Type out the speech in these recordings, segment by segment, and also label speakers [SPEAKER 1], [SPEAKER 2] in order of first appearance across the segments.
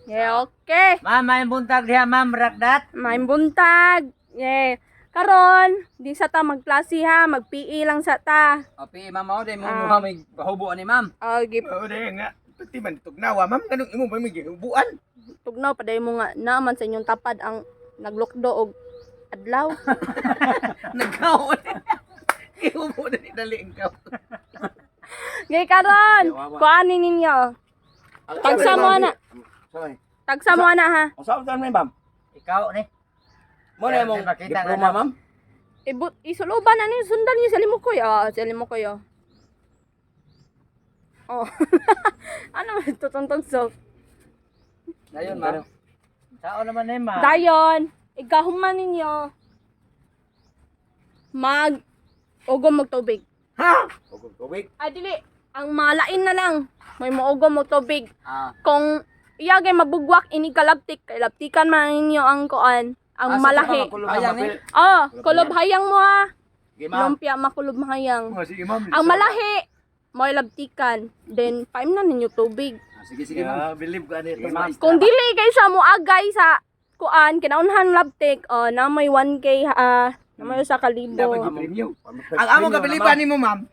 [SPEAKER 1] Yeah, okay.
[SPEAKER 2] Ma'am, may buntag diha, ma'am, rakdat.
[SPEAKER 1] May buntag. Yeah. Karon, di sa ta magklase ha, mag-PE lang sa ta.
[SPEAKER 3] Api, ma'am, ako din mo ah. May pahubo ani, ma'am.
[SPEAKER 1] Oh, gi
[SPEAKER 4] Oo, dahil nga. Pati man tugnawa, ma'am. Ganun imo pa may gihubuan.
[SPEAKER 1] Tugnaw paday mo nga naman sa inyong tapad ang naglukdo og adlaw.
[SPEAKER 4] Nagkaon. Gihubo na ni dali ang kaon.
[SPEAKER 1] Gay karon, kuanin ninyo. Tagsa mo na.
[SPEAKER 5] Sorry.
[SPEAKER 1] Tagsa mo na ha.
[SPEAKER 5] Ang saan may ma'am?
[SPEAKER 2] Ikaw ni.
[SPEAKER 5] Mo na imong
[SPEAKER 2] Makita ka
[SPEAKER 5] diploma
[SPEAKER 2] na.
[SPEAKER 5] ma'am?
[SPEAKER 1] Ibut isuluban ano yung sundan niyo sa limukoy. Ah, sa limukoy oh. Oh. Ano man tutuntun so.
[SPEAKER 3] Dayon, ma'am.
[SPEAKER 2] Sao naman ni, ma'am?
[SPEAKER 1] Dayon, igahuman ninyo. Mag ugom og tubig.
[SPEAKER 4] Ha?
[SPEAKER 5] Ugong tubig.
[SPEAKER 1] Ay dili, ang malain na lang. May mougom og tubig.
[SPEAKER 3] Ah.
[SPEAKER 1] Kung iya kay mabugwak ini kalabtik, kay labtikan man ninyo ang kuan, ang
[SPEAKER 3] Asa
[SPEAKER 1] malahi.
[SPEAKER 3] sa mga hayang ni?
[SPEAKER 1] Oh, kulob hayang mo ha.
[SPEAKER 5] Sige ma'am.
[SPEAKER 1] Lumpia makulob hayang.
[SPEAKER 4] Oh, sige, ma'am.
[SPEAKER 1] Ang malahi, mo labtikan. Then paim na ninyo tubig.
[SPEAKER 3] Ah, sige, sige, ma'am.
[SPEAKER 4] Yeah, believe ko ano ito.
[SPEAKER 3] Ma'am.
[SPEAKER 1] Kung dili kay siya mo agay sa kuan kinaunhan labtik, oh, na may 1K ha, na may usa ka libo.
[SPEAKER 4] Dapat gi-premium. Ang among kabiliban nimo, ma'am.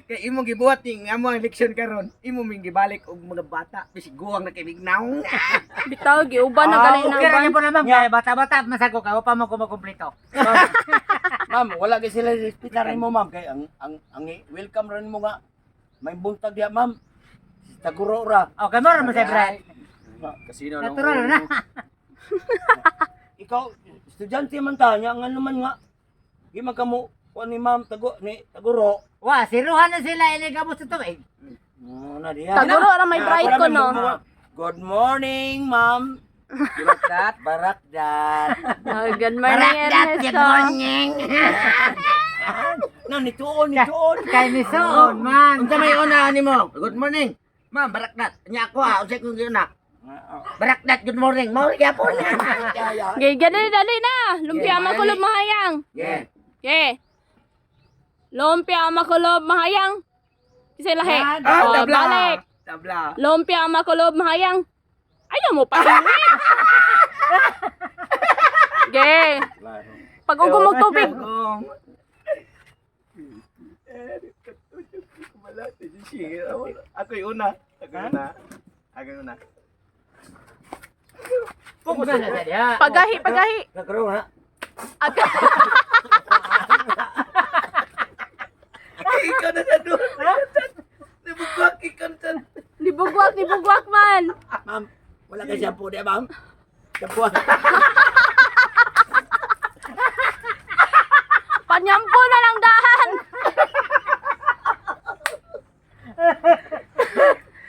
[SPEAKER 4] Kay imong gibuhat ning amo ang leksyon karon, imo ming gibalik og mga bata bisig guwang na kay mignaw.
[SPEAKER 1] Bitaw giuban na
[SPEAKER 2] Ah,
[SPEAKER 1] gali na
[SPEAKER 2] okay ra
[SPEAKER 1] uban.
[SPEAKER 2] gyud po na, ma'am. Kaya bata-bata masago ka, pa mo ko makumpleto.
[SPEAKER 5] Ma'am, wala kay sila respetar mo ma'am kay ang welcome rin mo nga may buntag diha ma'am. Taguro ra.
[SPEAKER 2] Okay mo ra mo sa Brad.
[SPEAKER 3] Kasino nung
[SPEAKER 2] Natural na.
[SPEAKER 5] Ikaw estudyante man ta nya nga naman nga di man kamo kuan ni ma'am tago ni taguro.
[SPEAKER 2] Wa, siruhan na sila ini gabos sa tubig.
[SPEAKER 5] No, na diha.
[SPEAKER 1] Taguro ra may bright ko no.
[SPEAKER 5] Good morning, ma'am.
[SPEAKER 3] Barakdat.
[SPEAKER 5] Barakdat.
[SPEAKER 1] Oh, good morning,
[SPEAKER 2] Good
[SPEAKER 1] Ernesto.
[SPEAKER 2] morning.
[SPEAKER 5] No, nituon, nituon.
[SPEAKER 2] Kay ni Soon, man.
[SPEAKER 4] Unsa may una nimo? Good morning. Ma'am, barakdat. Nya ako ha, unsay kong giuna? Barakdat, good morning. Mao ra gyapon.
[SPEAKER 1] Gay, dali, dali na. Lumpia makulob mahayang.
[SPEAKER 4] Yeah.
[SPEAKER 1] Okay. Lumpia makulob mahayang. Isa lahi.
[SPEAKER 4] Ah,
[SPEAKER 1] Oh,
[SPEAKER 4] tabla.
[SPEAKER 1] balik.
[SPEAKER 4] Tabla.
[SPEAKER 1] Lumpia makulob mahayang. Ayaw mo pa. Gay. Pag ugom og tubig.
[SPEAKER 4] Kung Ako yung una. Ako yung una. Ako yung una.
[SPEAKER 2] Focus na sa diha.
[SPEAKER 1] Pagahi, pagahi.
[SPEAKER 5] Nagkaroon ha.
[SPEAKER 4] Ikaw na sa doon. Nabugwak, ikaw na sa
[SPEAKER 1] Nibugwak, nibugwak man.
[SPEAKER 5] Ma'am, wala kay shampoo diha, ma'am. Shampoo.
[SPEAKER 1] Panyampo na lang dahan.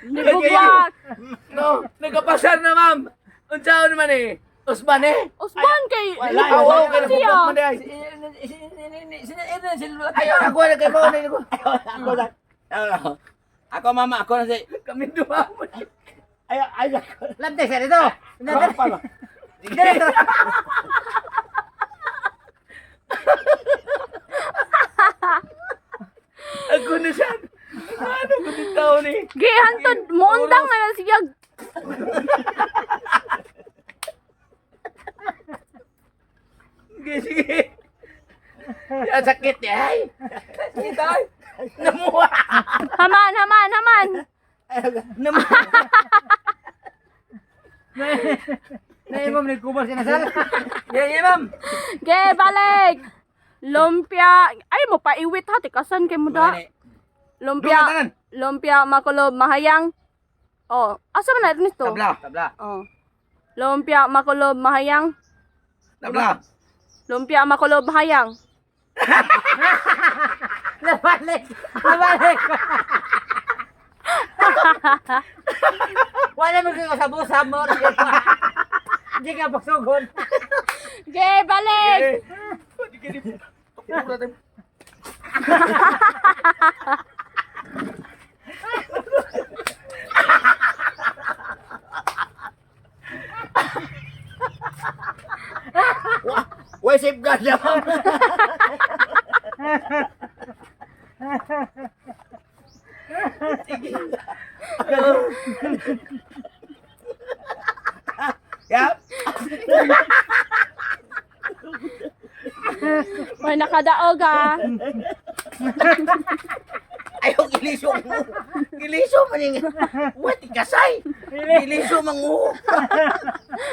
[SPEAKER 1] Nibugwak.
[SPEAKER 4] No, nagkapasar na, ma'am. Unsaon naman eh. Usban eh.
[SPEAKER 1] Usban kay
[SPEAKER 4] Wala, oo, kay
[SPEAKER 1] siya.
[SPEAKER 4] nabugwak man eh. Ayaw, ako na kay mao na ko.
[SPEAKER 5] Ako na. Ako, Ako mama, ako na si
[SPEAKER 4] Kami duha mo.
[SPEAKER 5] Ay ay ako.
[SPEAKER 2] Lantay sa dito.
[SPEAKER 5] Ako pa ba?
[SPEAKER 2] Dito.
[SPEAKER 4] Ako na siya. Ano ko din tao ni?
[SPEAKER 1] Gay hantod muundang na lang siya.
[SPEAKER 4] Sige, sige. Ya, sakit eh. Ay. Sakit ay. Namuha.
[SPEAKER 1] Haman, haman, haman.
[SPEAKER 4] Namuha.
[SPEAKER 2] Naimom ni kubos sinasal.
[SPEAKER 4] Yeah, yeah, ma'am.
[SPEAKER 1] Gay balik. Lumpia. Ay mo paiwit ha tikasan kay mo da. Lumpia.
[SPEAKER 4] Dungan, tanan.
[SPEAKER 1] Lumpia makulob mahayang. Oh, asa man na Ernesto?
[SPEAKER 4] Tabla.
[SPEAKER 3] Tabla.
[SPEAKER 1] Oh. Lumpia makulob mahayang.
[SPEAKER 4] Tabla.
[SPEAKER 1] Lumpia makulob mahayang.
[SPEAKER 2] Nabalik. Nabalik. Wala mo kayo sa busab mo. Hindi ka pagsugon.
[SPEAKER 1] Gay balik.
[SPEAKER 5] Why safeguard na, ma'am?
[SPEAKER 1] May nakadaog ah.
[SPEAKER 5] Ayaw giliso mo. Giliso man yung... What? Kasay! Giliso man mo.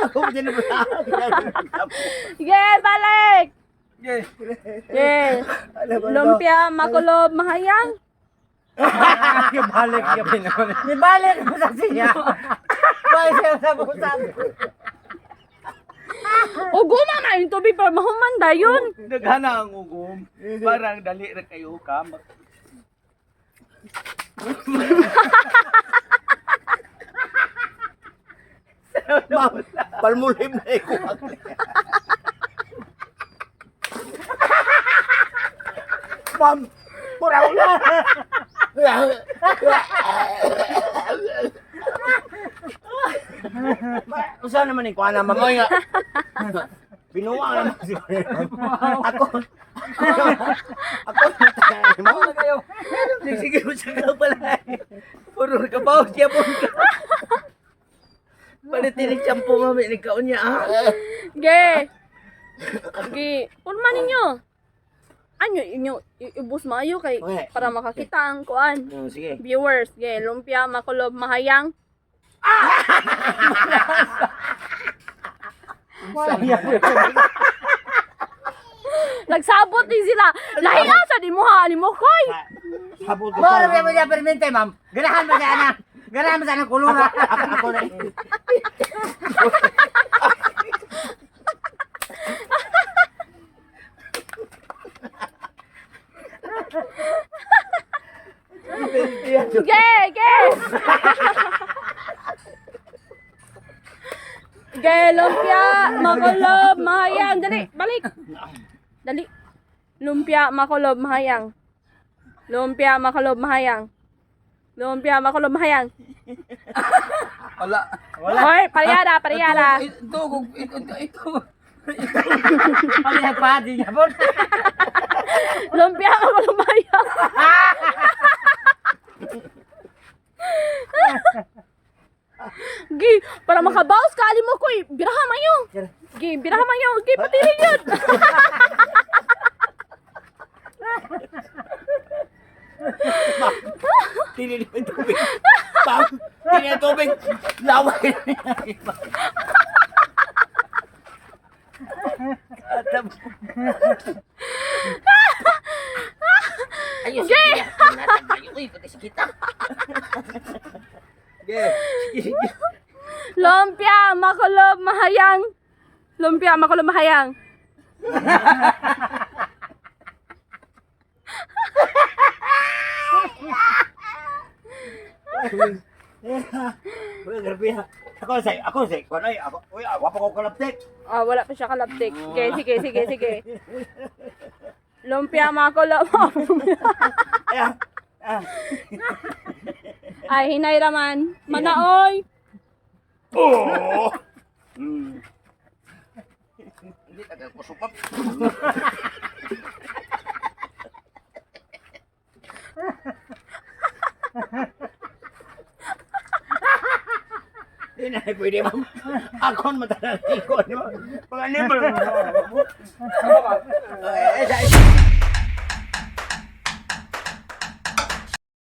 [SPEAKER 5] Ako din na
[SPEAKER 1] Sige, balik!
[SPEAKER 4] Sige.
[SPEAKER 1] Sige. Lumpia, makulob, mahayang.
[SPEAKER 2] Balik Ibalik mo sa siya. Balik siya sa busag.
[SPEAKER 1] Uguma na yung tubig para mahuman dayon.
[SPEAKER 4] Daghana ang ugom. Parang dali ra kayo ka.
[SPEAKER 5] Ma'am, palmulim na ikaw. Ma'am, mura na. Usa naman ni kuana ma'am oy nga. Binuwa naman si Ako. Ako. Ako
[SPEAKER 4] kayo. Sige mo sa ka pala. Puro ka ba siya po ka. Palit ni shampoo mami ni kaon niya ah.
[SPEAKER 1] Ge. Ge, porma ninyo. Anyo inyo ibus maayo kay
[SPEAKER 5] Okay.
[SPEAKER 1] para makakita ang kuan.
[SPEAKER 5] Oh, sige.
[SPEAKER 1] Viewers, ge, lumpia, makulob, mahayang. Nagsabot din sila. Lahi sa di mo ha, ni mo koy.
[SPEAKER 5] Sabot ko.
[SPEAKER 2] Mora ba mo siya permente, ma'am? Ganahan ba siya na? Ganahan ba siya ng kulura?
[SPEAKER 5] Ako, ako na.
[SPEAKER 1] Ge, ge. Ge, lumpia, makulob, mahayang. Dali, balik. Dali. Lumpia, makulob, mahayang. Lumpia, makulob, mahayang. Lumpia, makulob, mahayang.
[SPEAKER 3] Wala.
[SPEAKER 1] Wala. Hoy, pariyara, pariyara.
[SPEAKER 3] Ito, ito, ito, ito.
[SPEAKER 2] Ano pa, di niya po.
[SPEAKER 1] Lumpia, makulob, mahayang. Gi, para makabawas ka, alim mo ko, biraha mayo. Gi, biraha mayo. Gi, patirin yun.
[SPEAKER 5] Tinili yung tubig. Pam, tinili yung tubig. Laway na niya. Ayos,
[SPEAKER 1] Ge!
[SPEAKER 5] Uy, pati sa kita.
[SPEAKER 4] Sige.
[SPEAKER 1] Lumpia, makulob, mahayang. Lumpia, makulob, mahayang.
[SPEAKER 5] Uy, grabe ha. Ako say, ako say, kuan ay, ako, uy, wa pa ko kalaptik.
[SPEAKER 1] Ah, wala pa siya kalaptik. Sige, sige, sige, sige. Lumpia, makulob.
[SPEAKER 5] Ay, ah.
[SPEAKER 1] Ay, hinay raman. Manaoy.
[SPEAKER 5] Oh. Hindi tagal ko supap. Hindi na pwede ma'am. Ako ang matalang ko. Pag ano ba? Eh, sa